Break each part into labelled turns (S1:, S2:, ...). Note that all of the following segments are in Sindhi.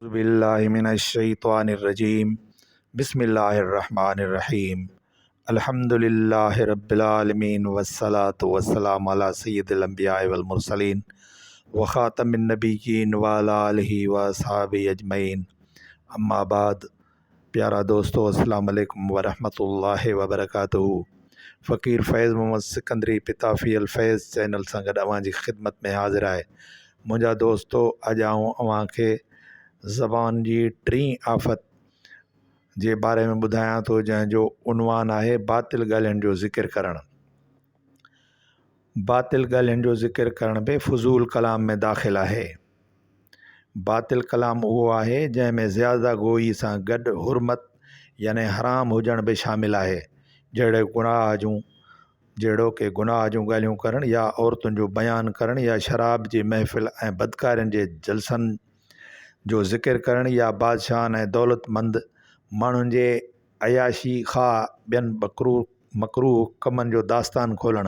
S1: اعوذ بالله من الشيطان الرجيم بسم الله الرحمن الرحيم الحمد لله رب العالمين والصلاة والسلام على سيد الانبياء والمرسلين وخاتم النبيين وعلى آله واصحابه اجمعين اما بعد پيارا دوستو السلام عليڪم ورحمة الله وبرڪاته فقير فيض محمد سڪندري پتافي الفيض چينل سان گڏ اوهان جي خدمت ۾ حاضر آهي منهنجا دوستو اڄ آئون اوهان کي زبان جي ٽين آفت جي باري ۾ ٻڌايان ٿو جنهن جو عنوان آهي باطل ڳالهين جو ذڪر ڪرڻ. باطل ڳالهين جو ذڪر ڪرڻ به فضول ڪلام ۾ داخل آهي. باطل ڪلام اهو آهي جنهن ۾ زياده گوئي سان گڏ حرمت يعني حرام هجڻ به شامل آهي جهڙي گناهه جون جهڙوڪ گناهه جون ڳالهيون ڪرڻ يا عورتن جو بيان ڪرڻ يا شراب جي محفل ۽ بدڪارين جي جلسن جو ذڪر ڪرڻ يا بادشاهن ۽ دولتمند ماڻهن جي عياشي خواهه ٻين مڪروه ڪمن جو داستان کولڻ،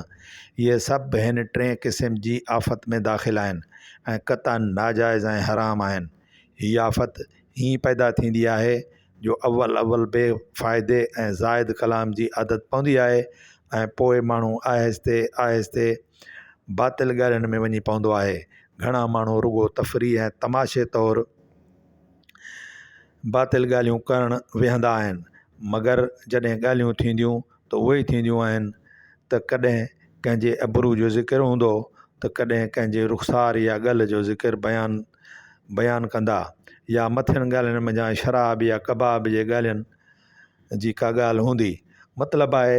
S1: اهي سڀ هن ٽئين قسم جي آفت ۾ داخل آهن ۽ قطعاً ناجائز ۽ حرام آهن. هي آفت ائين پيدا ٿيندي آهي جو اول اول بي فائدي ۽ زائد ڪلام جي عادت پوندي آهي ۽ پوء ماڻهو آهستي آهستي باطل ڳالهين ۾ وڃي پوندو آهي. گهڻا ماڻهو رڳو تفريح ۽ تماشي طور باطل ڳالهيون ڪرڻ ويهندا آهن، مگر جڏهن ڳالهيون ٿينديون ته اهي ئي ٿينديون آهن ته ڪڏهن ڪنهن جي ابرو جو ذڪر هوندو ته ڪڏهن ڪنهن جي رخسار يا ڳل جو ذڪر بيان بيان ڪندا يا مٿين ڳالهين منجهان شراب يا ڪباب جي ڳالهين جي ڪا ڳالهه هوندي. مطلب آهي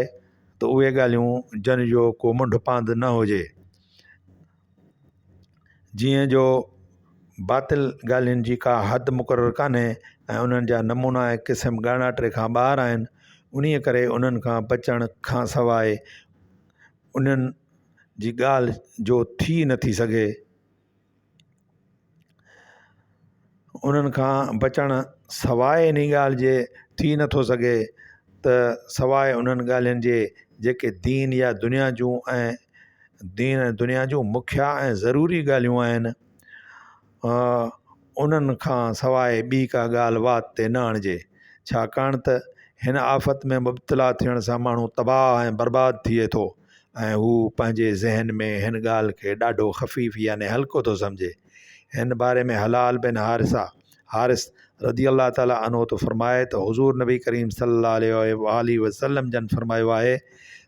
S1: ته اهي ڳالهيون جن جو ڪو منڍ پاند نه هجي. جيئن جو باطل ڳالهين جي ڪا حد مقرر ڪانهي ۽ انهن جا نمونا ۽ قسم ڳاڻاٽي کان ٻاهر آهن، انهيء ڪري انهن کان بچڻ کان سواء انهن جي ڳالهه جو ٿي نٿي سگهي. انهن کان بچڻ سواء انهي ڳالهه جي ٿي نٿو سگهي ته سواء انهن ڳالهين جي جيڪي دين يا دنيا جون ۽ دين ۽ دنيا جون مکيه ۽ ضروري ڳالهيون آهن انهن کان سواء ٻي ڪا ڳالهه وات تي نه آڻجي ڇاڪاڻ ته هن آفت ۾ مبتلا ٿيڻ سان ماڻهو تباهه ۽ برباد ٿئي ٿو ۽ هو پنهنجي ذهن ۾ هن ڳالهه کي ڏاڍو خفيف يعني هلڪو ٿو سمجهي. هن باري ۾ هلال بن حارثه، حارث، رضي الله تعالٰي عنه ٿو فرمائي ته حضور نبي ڪريم صلي الله عليه واٰله وسلم جن فرمايو آهي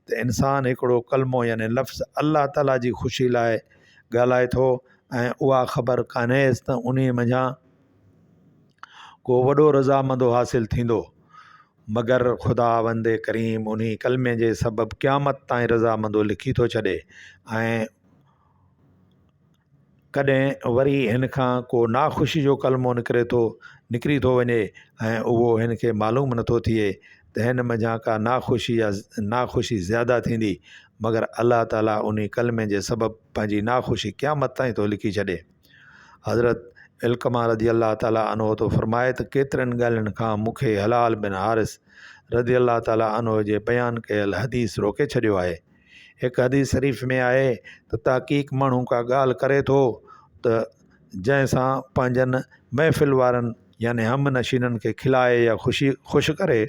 S1: ته انسان هڪڙو ڪلمو يعني لفظ الله تعالٰي جي خوشي لاء ڳالهائي ٿو ۽ اها خبر ڪانهيس ته انهي منجهان ڪو وڏو رضامندو حاصل ٿيندو. مگر خداوند ڪريم انهي ڪلمي جي سبب قيامت تائين رضامندو لکي ٿو ڇڏي ۽ ڪڏهن وري هن کان ڪو ناخوشي جو ڪلمو نڪري ٿو نڪري ٿو وڃي ۽ اهو هن کي معلوم نٿو ٿئي ته هن منجهان ڪا ناخوشي يا ناخوشي زياده ٿيندي مگر الله تعالي انهي ڪلمي جي سبب پنهنجي ناخوشي قيامت تائين ٿو لکي ڇڏي. حضرت علقمه رضي الله تعالٰي عنه ٿو فرمائي ته ڪيترين ڳالهين کان مون کي هلال بن حارث رضي الله تعالٰي عنه جي بيان ڪيل حديث روڪي ڇڏيو آهي. هڪ حديث شريف ۾ آهي ته تحقيق ماڻهو ڪا ڳالهه ڪري ٿو ته جنهن سان پنهنجن محفل وارن يعني هم نشينن کي کلائي يا خوشي خوش ڪري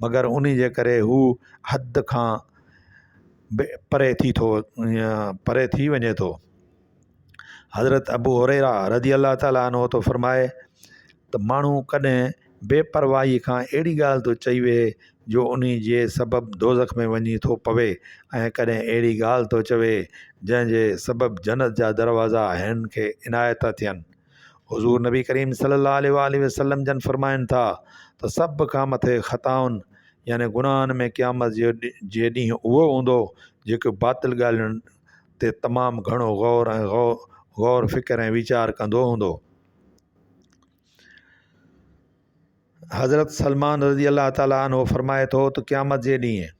S1: مگر انهي جي ڪري هو حد کان به پري ٿي ٿو پري ٿي وڃي ٿو. حضرت ابو هريره رضي الله تعالٰي عنه ٿو فرمائي ته ماڻهو ڪڏهن بي پرواهي کان اهڙي ڳالهه ٿو چئي ويهي جو انهي جي سبب دوزخ ۾ وڃي ٿو پوي ۽ ڪڏهن اهڙي ڳالهه ٿو چوي جنهن جي سبب جنت جا دروازا هن کي عنايت ٿا ٿين. حضور نبي ڪريم صلي الله عليه واٰله وسلم جن فرمائن ٿا ته سڀ کان مٿي خطائن يعني گناهن ۾ قيامت جي ڏينهن اهو هوندو جيڪو باطل ڳالهين تي تمام گهڻو غور ۽ غور فڪر ۽ ويچار ڪندو هوندو. حضرت سلمان رضي الله تعالٰي عنه فرمائي ٿو ته قيامت جي ڏينهن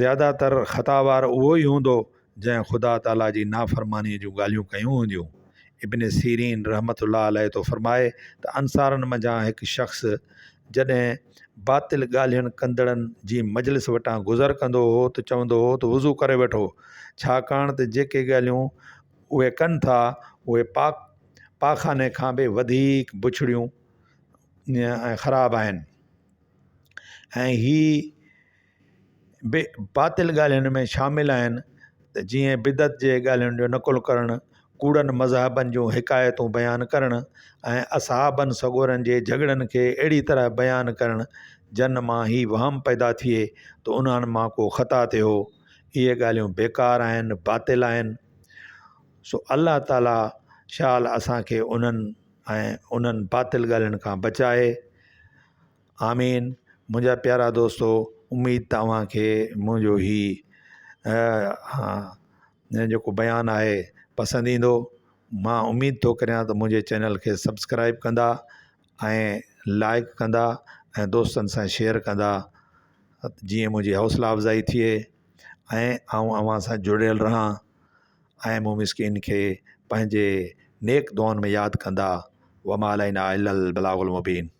S1: زياده تر خطا وار اهو ئي هوندو جنهن خدا تعالٰي جي نافرمانيء جون ڳالهيون ڪيون هونديون. ابن سيرين رحمة الله عليه ٿو فرمائي ته انصارن منجهان هڪ شخص جڏهن باطل ڳالهين ڪندڙن جي مجلس وٽان گذر ڪندو هو ته چوندو هو ته وضو ڪري وٺو، ڇاڪاڻ ته جيڪي ڳالهيون اهي ڪن ٿا، اهي پاڪ پاخاني کان به وڌيڪ بڇڙيون ۽ خراب آهن ۽ هي به باطل ڳالهين ۾ شامل آهن ته جيئن بدعت جي ڳالهين جو نقل ڪرڻ، ڪوڙن مذهبن جون حڪايتون بيان ڪرڻ ۽ اصحابن سڳورن جي جهڳڙن کي اهڙي طرح بيان ڪرڻ جن مان هي وهم پيدا ٿئي ته انهن مان ڪو خطا ٿيو هو. اهي ڳالهيون بيڪار آهن، باطل آهن. سو الله تعاليٰ شال اسان کي انهن ۽ انهن باطل ڳالهين کان بچائي. آمين منهنجا پيارا دوستو اميد ته اوهان کي منهنجو هي جيڪو بيان آهي پسند ايندو مان اميد ٿو ڪريان ته منهنجي چينل کي سبسڪرائب ڪندا ۽ لائڪ ڪندا ۽ دوستن سان شيئر ڪندا جيئن منهنجي حوصله افزائي ٿئي ۽ آئون اوهان سان جڙيل رهان ۽ مون مسڪين کي پنهنجي نيڪ دعائن ۾ ياد ڪندا وما علينا الا البلاغ المبين.